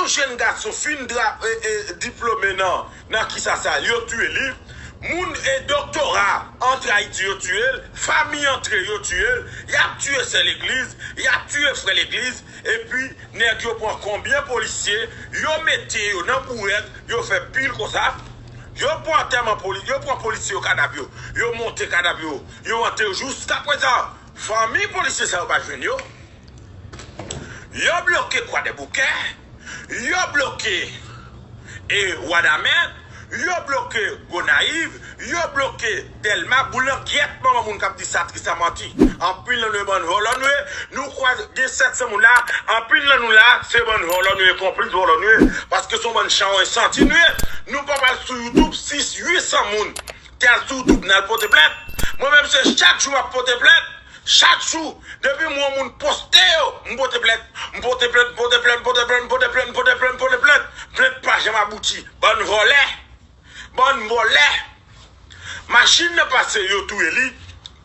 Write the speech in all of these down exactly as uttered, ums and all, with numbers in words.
Yon jenn gason fin dra, e, e, diplome nan, nan kisa sa, yo tiye li. Moun e doktora antre Ayiti, yo tiye l. Fanmi antre, yo tiye l. Y ap tiye sè legliz, y ap tiye frè legliz. Epi, nèg yo pran konbyen polisye, yo mete yo nan bourèt, yo fè pil konsa. Yo pran antèman poli-, yo pran polisye yo, kadav yo, yo monte kadav yo, yo antere yo. Jiskaprezan, fanmi polisye sa yo pa jwenn yo. Yo bloke Kwadèboukè, yo bloke, e, Wadamèt, yo bloke Gonayiv, yo bloke Dèlma. Boulangyèt manman moun k ap di sa tris, sa manti. Anpil nan nou e bann vòlò nou ye. Nou kwè gen sèt san moun la, anpil nan nou la, se bann vòlò nou ye, konplis vòlò nou ye. Paske se yon bann chawony santi nou ye. Nou pa pral sou YouTube, sis, uit san moun te al sou YouTube, n al pote plent. Mwen menm, se chak jou m ap pote plent. Chak jou, depi m wè yon moun poste yo, m pote plent. M pote plent, m pote plent, m pote plent, m pote plent, m pote plent, m pote plent. Plent pa janm abouti. Bann vòlè. Bann vòlè. Machin nan pase, yo touye li.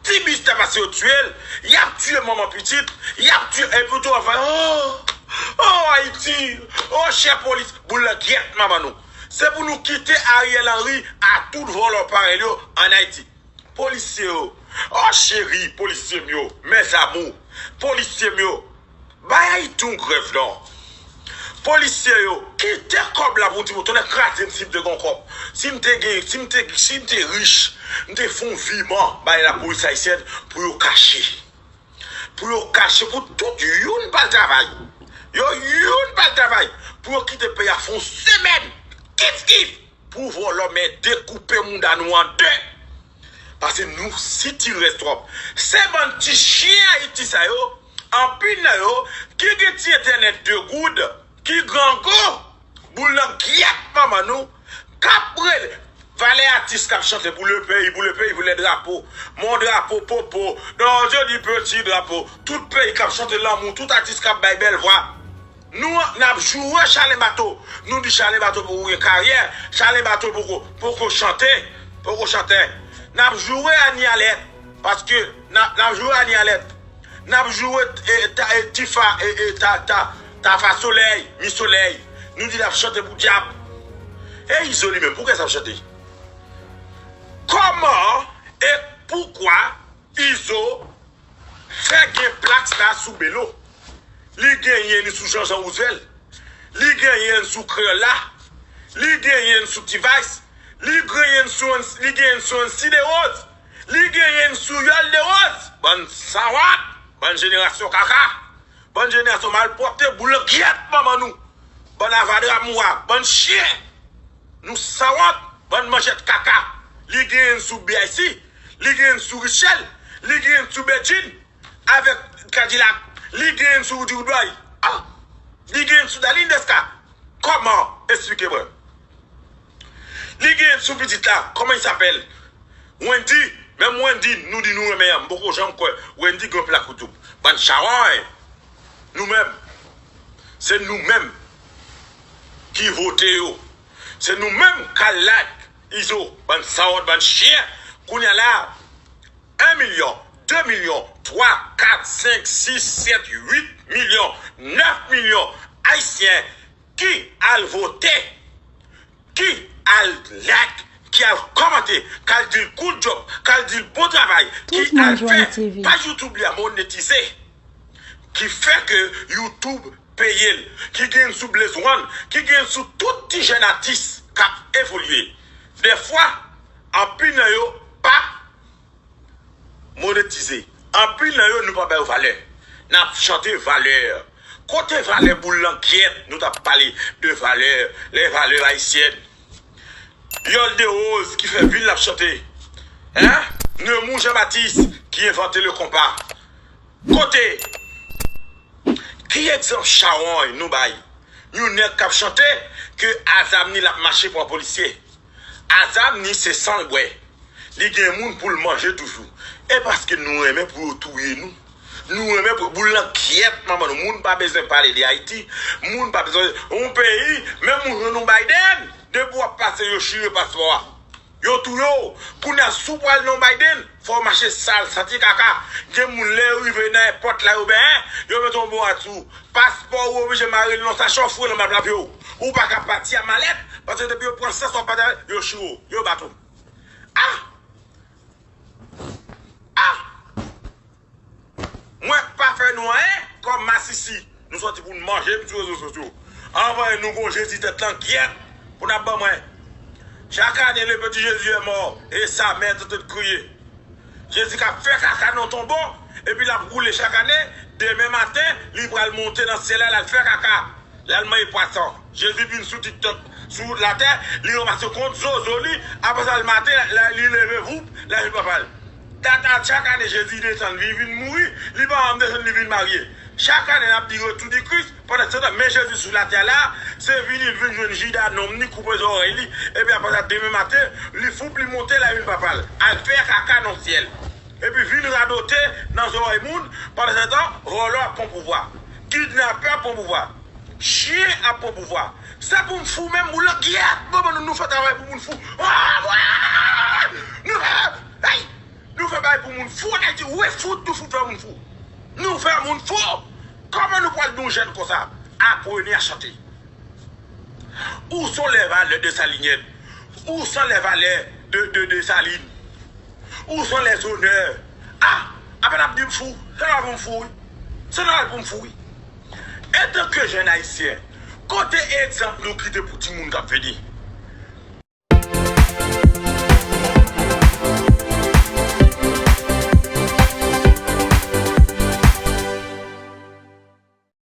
Ti bis la pase, yo tiye l. Y ap tiye manman pitit. Y ap tiye, epi tou w ap fè, oh, oh, Ayiti, oh, chè polis. Boulangyèt manman nou. Se pou nou kite Ariel Henry a tout vòlò parèy yo ann Ayiti. Polisye yo. Oh, cheri, polisye m yo. Mes amours. Polisye m yo. Bay Ayiti yon grèv non. Polisye yo, kite kòb la pou m di pou tonnè kraze m si m te gen kòb. Si m te gen, si m te, si m te rich, m te fè yon viman bay lapolis ayisyèn pou yo kache. Pou yo kache, pou tout youn pa al travay. Yo youn pa al travay. Pou yo kite peyi a fè yon semèn. Kif kif. Pou vòlò men dekoupe mouda nou an de. Paske nou sitirèz twòp. Se bann ti chen Ayiti sa yo, anpil nan yo, ki gen ti entènèt de goud, ki grangou, boulangyèt manman nou, k ap rele valè atis k ap chante pou le peyi, pou le peyi, pou le drapo, mon drapo, popo, non, je dis petit drapo, tout peyi k ap chante lanmou, tout atis k ap bay bèl vwa. Nou, n ap joure Chalen Bato. Nou di Chalen Bato poko gen karyè. Chalen Bato poko, poko chante. Poko chante. N ap joure Anie Alerte. Paske n ap, n ap joure Anie Alerte. N ap joure, e, ta, e, Tifa, e, e, ta, ta, Tafa Solèy, Mi Solèy. Nou di l ap chante pou dyab. E Izo li menm, poukisa l ap chante? Kòman e poukwa Izo fè gen plak sa sou Belo? Li genyen li sou Jean Jean Roosevelt. Li genyen l sou Kreyòl la. Li genyen l sou T-Vice. Li genyen l sou, li genyen l sou Ancy Desroses. Li genyen l sou Yòl Desroses. Bann sanwont, bann jenerasyon kaka. Bann jenerasyon malpwòpte, boulangyèt manman nou. Bann avadramwa, bann chen. Nou sanwont, bann manjèt kaka. Li genyen l sou B I C, li genyen l sou Richelle, li genyen l sou Bedjine, avèk Kadilak, li genyen l sou Rudy Boy. Ah! Li genyen l sou Darline Desca. Kòman? Esplike mwen. Li genyen l sou pitit la. Kòman li sapèl? Wendy. Menm Wendy, nou di nou renmen an. M poko janm kwè Wendy gen yon plak YouTube. Bann chawony. Nou menm. Se nou menm ki vote yo. Se nou menm k al like Izo. Bann sanwont, bann chen. Kounye a la, en milyon, de milyon, twa, kat, senk, sis, sèt, uit milyon, nèf milyon Ayisyen ki al vote, ki al like, ki al kòmante, k al di l good job, k al di l bon travay, ki al fè paj YouTube li a monetize, ki fè ke YouTube peye l, ki gen sou Blaze One, ki gen sou tout ti jèn atis k ap evolye. Dèfwa, anpil nan yo pa monetize. Anpil nan yo, nou pa ba yo valè. N ap chante valè. Kote valè boulangyèt? Nou t ap pale de valè, les valeurs haïtiennes. Yòl Desroses ki fè vil l ap chante. Hein? Nemours Jean Baptiste ki envante le konpa. Kote? Ki egzanp chawony nou bay? Yon nèg k ap chante ke a zam ni l ap mache pran polisye. A zam ni se san l bwè. Li gen moun pou l manje toujou. E paske nou renmen pou yo touye nou. Nou renmen pou boulangyèt manman nou. Moun pa bezwen pale de Ayiti. Moun pa bezwen yon peyi. Menm moun jwenn yon Biden. Depi w ap pase yo chire paspò a. Yo touye w. Kounye a, si w pral nan Biden, fò w mache sal, santi kaka. Gen moun, lè yo rive nan èpòt la, yo benyen, yo mete yon bon rad sou ou. Paspò ou oblije mare l nan sachè, w foure l anba pye w. Ou pa ka pati a malèt, paske depi yo pran sans w ap pati a, yo chire w, yo bat ou. Ah! Ah! Mwen pa fè nou anyen kòm masisi. Nou sòti pou n manje m sou rezo sosyo. Anvan nou gon Jezi tèt lan kyèt pou n ap ban mwen. Chak ane, le petit Jésus est mort, et sa mère tante de crier. Jezi k ap fè kaka nan tonbo, epi l ap woule chak ane, demen maten, li pral monte nan syèl la, l al fè kaka. L al manje pwason. Jezi vin sou TikTok, sou latè, li ranmase kont zozo li, apre sa l maten, la, li leve, voup, l al vin papa l. Data chak ane Jezi desann, li vin mouri, li pa janm desann, li vin marye. Chak ane n ap di retour du Christ, pandan se tan, men Jezi sou latè la, se vini l vin jwenn Jida nonm ni koupe zòrèy li, epi apre sa demen maten, li foup, li monte, l al vin papa l. Al fè kaka nan syèl. Epi vin radote nan zòrèy moun, pandan se tan, vòlò ap pran pouvwa. Kidnapè ap pran pouvwa. Chyen ap pran pouvwa. Se pou n fou menm, ou la gyèt, bon, bon, nou, nou fè travay pou moun fou. Ah, wè! Nou fè, hey! Nou fè bagay pou moun fou, ann di, wi, fout, nou fout fè moun fou. Nou fè moun fou. Kòman nou pral di yon jèn konsa? Apprenez à chanter. Où sont les valeurs dessaliniennes? Où sont les valeurs de, de Dessalines? Où sont les honneurs? Ah, apèn ap di m fou. Se nòmal pou m fou, wi. Se nòmal pou m fou, wi. Antanke jèn ayisyen, kote egzanp nou kite pou timoun k ap vini?